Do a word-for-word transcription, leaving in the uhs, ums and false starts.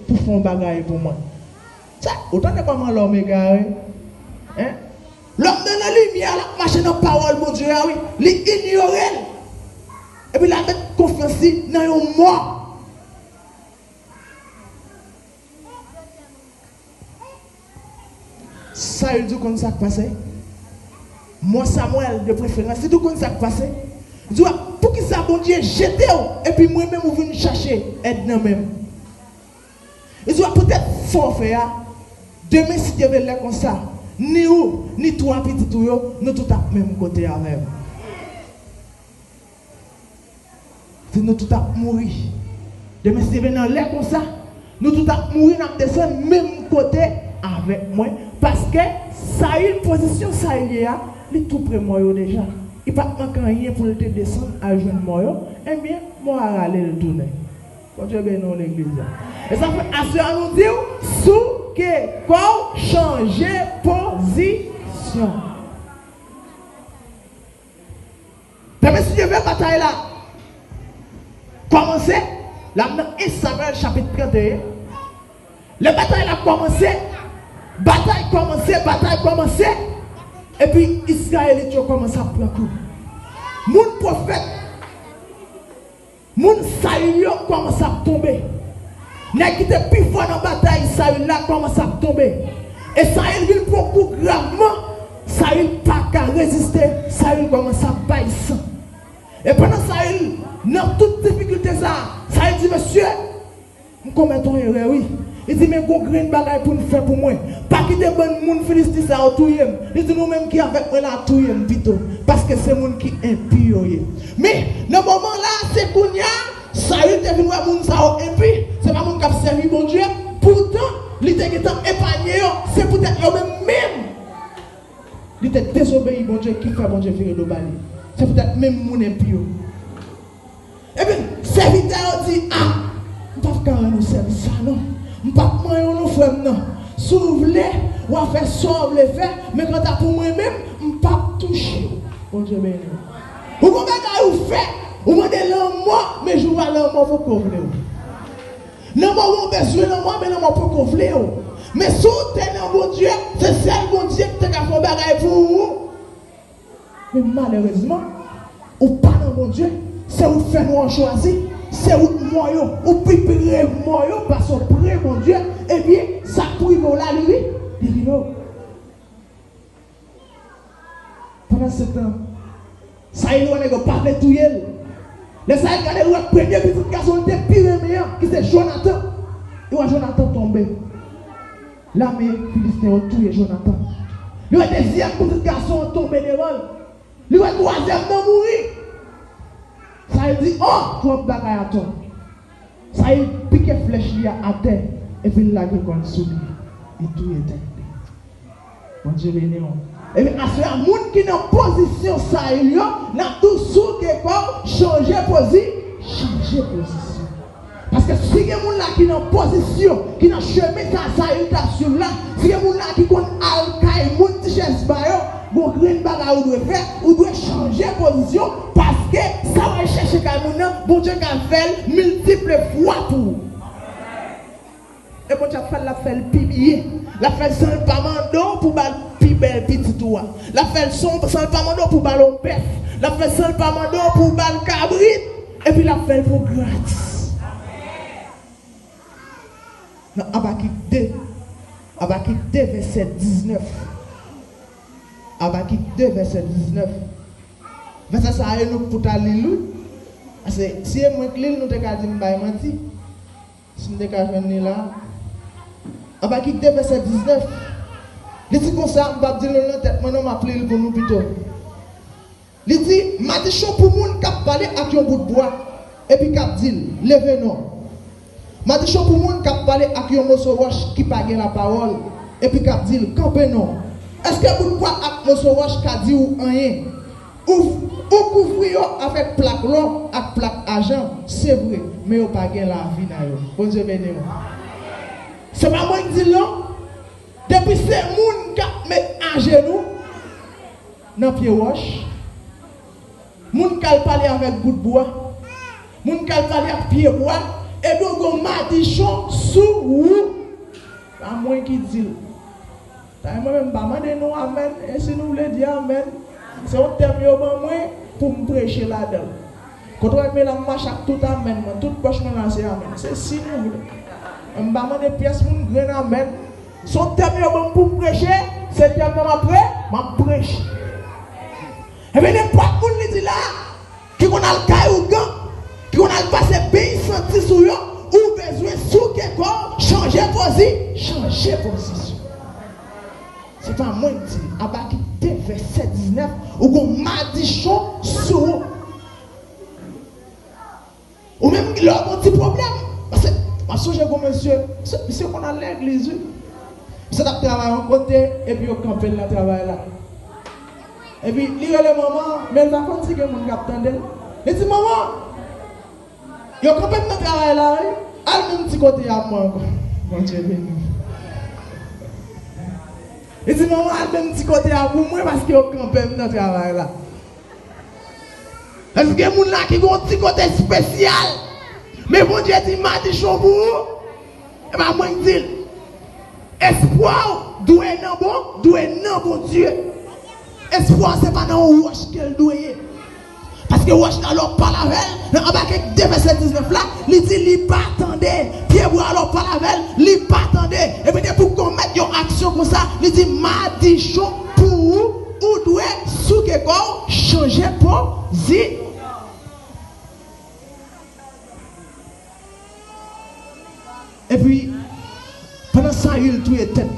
pou fè yon bagay pou mwen. Sa, ou tande kòman lòm egare? Hein? Lòm nan nan limyè, l ap mache nan pawòl Bondye a, wi. Li inyore l. Epi l ap met konfyans li nan yon mò. Sayil di w konn sa k pase? Mò Samwèl de preferans, li di w konn sa k pase? Li di w, poukisa Bondye jete w epi mwen menm ou vin chache èd nan men m? Li di w poutèt sa w fè a, demen si Dye vle lè konsa, ni ou, ni twa pitit ou yo, nou tout ap menm kote avè m. Di nou tout ap mouri. Demen si Dye vle nan lè konsa, nou tout ap mouri, n ap desann menm kote avèk mwen. Paske Sayil, pozisyon Sayil ye a, li tou pre mò yo deja. Li pa t manke anyen pou l te desann al jwenn mò yo. Ebyen, mò a rale l tounen. Bondye beni w, legliz la. E sa fè aswè a nou di w, souke kò w, chanje pozisyon. Demen si Dye vle, batay la kòmanse. L ap nan en Samyèl chapit trannteyen. Lè batay la kòmanse, batay kòmanse, batay kòmanse, epi Izrayelit yo kòmanse ap pran kou. Moun pwofèt, moun Sayil yo kòmanse ap tonbe. Nèg ki te pi fò nan batay Sayil la kòmanse ap tonbe. E Sayil vin pran kou gravman, Sayil pa ka reziste, Sayil kòmanse ap bay san. E pandan Sayil nan tout difikilte sa a, Sayil di, mesye, m komèt yon erè, wi. Li di, men gon grenn bagay pou n fè pou mwen. Pa kite bann moun Filisti sa yo touye m. Li di, nou menm ki avèk mwen la, touye m pito. Paske se moun ki enpi yo ye. Men, nan moman la, se kounye a, Sayil te vin wè moun sa yo enpi. Se pa moun k ap sèvi Bondye. Poutan, li te gentan epanye yo. Se poutèt yo menm menm li te dezobeyi Bondye ki fè Bondye vire do ba li. Se poutèt menm moun enpi yo. Ebyen, sèvitè yo di, a, m p ap ka rann ou sèvis sa non. M p ap manyen w non, frè m nan. Si w vle, w a fè sa w vle fè, men kanta pou mwen menm, m p ap touche w. Bondye beni w. Ou gon bagay ou fè, ou mande lanmò, men jou a lanmò poko vle w. Nan moman w bezwen lanmò, men lanmò poko vle w. Men si w te nan Bondye, se sèl Bondye ki te ka fè yon bagay pou ou. Men malerezman, ou pa nan Bondye, se wout fènwa w chwazi, se wout mò yo, ou pi pre mò yo pase w pre Bondye, ebyen, sa k pou rive w la, li ri, li rive w. Pandan se tan, Sayil wè nèg yo pa vle touye l. Lè Sayil gade, l wè premye pitit gason l te pi renmen an, ki se Jonatan. Li wè Jonatan tonbe. Lame Filisten yo touye Jonatan. Li wè dezyèm pitit gason an tonbe devan l. Li wè twazyèm nan mouri. Sayil di, o, twòp bagay atò. Sayil pike flèch li a atè, epi l lage kò l sou li. Li touye tèt li. Bondye beni w. Ebyen, aswè a, moun ki nan pozisyon Sayil yo, n ap di w souke kò w, chanje pozi-, chanje pozisyon. Paske si gen moun la ki nan pozisyon, ki nan chemen sa Sayil t ap swiv la, si gen moun la ki konn al kay moun ti chèz ba yo, gon grenn bagay ou dwe fè, ou dwe chanje pozisyon, paske sa w al chèche kay moun nan, Bondye ka fè l miltiple fwa pou ou. E Bondye ap fè l, l ap fè l pi byen. L ap fè l san l pa mande w pou ba l pi bèl pitit ou a. L ap fè l san, san l pa mande w pou ba l yon bèf. L ap fè l san l pa mande w pou ba l kabrit. Epi l ap fè l pou gratis. Nan Abakik de, Abakik de, vèsè diznèf. Abakik de, vèsè diznèf. Vèsè sa a, e nou k pou ta li l, wi. Paske si e mwen k li l, nou te ka di m bay manti. Si m te ka jwenn li la. Abakik de, vèsè diznèf. Li di konsa, m p ap di l nan tèt mwen non, m ap li l pou nou pito. Li di, madichon pou moun k ap pale ak yon bout bwa, epi k ap di l, leve non. Madichon pou moun k ap pale ak yon moso wòch ki pa gen lapawòl, epi k ap di l, kanpe non. Èske bout bwa ak moso wòch ka di w anyen? Ou, ou kouvri yo avèk plak lò ak plak ajan, se vre, men yo pa gen lavi nan yo. Bondye beni w. Se pa mwen k di l non. Depi se moun k ap met ajenou nan pye wòch, moun k al pale avèk bout bwa, moun k al pale ak pye bwa, Epi w gen yon madichon sou ou. Pa mwen ki di l. Sa mwen menm, m pa mande nou amèn. E si nou vle di amèn, se yon tèm yo ban mwen pou m preche ladan l. Kote w wè m la, m mache ak tout amèn mwen, tout pòch mwen la se amèn. Se si nou vle. M pa mande pyès moun grenn amèn. Se yon tèm yo ban m pou m preche, se tèm nan m ap pre, m ap preche. Ebyen, nenpòt moun li di la, ki konn al kay ougan, ki konn al pase beny santi sou yo, ou bezwen souke kò w, chanje pozi, chanje pozisyon. Se pa mwen k di l. Abakik de vèsè diznèf, ou gon madichon sou ou. Ou menm lè w gon ti pwoblèm. Paske m ap sonje gon mesye, misye, misye konn al legliz, wi. Misye t ap travay yon kote, epi yo kanpe l nan travay la. Epi li rele manman, men l pa konn si gen moun k ap tande l. Li di, "Manman, yo kanpe m nan travay la, wi. Al menm ti kote a pou mwen ankò." Bondye beni. Li di, "Manman, al menm ti kote a pou mwen, paske yo kanpe m nan travay la." Èske gen moun la ki gen yon ti kote espesyal? Men Bondye di madichon pou ou. E pa mwen k di l. Espwa w dwe nan bon, dwe nan Bondye. Espwa w se pa nan yon wòch ke l dwe ye. Paske wòch la, lè w pale avè l, nan Abakik de vèsè diznèf la, li di li pa tande. Pyebwa a, lè w pale avè l, li pa tande. Epi depi w komèt yon aksyon konsa, li di madichon pou ou, ou dwe souke kò w, chanje pozi. Epi, pandan Sayil touye tèt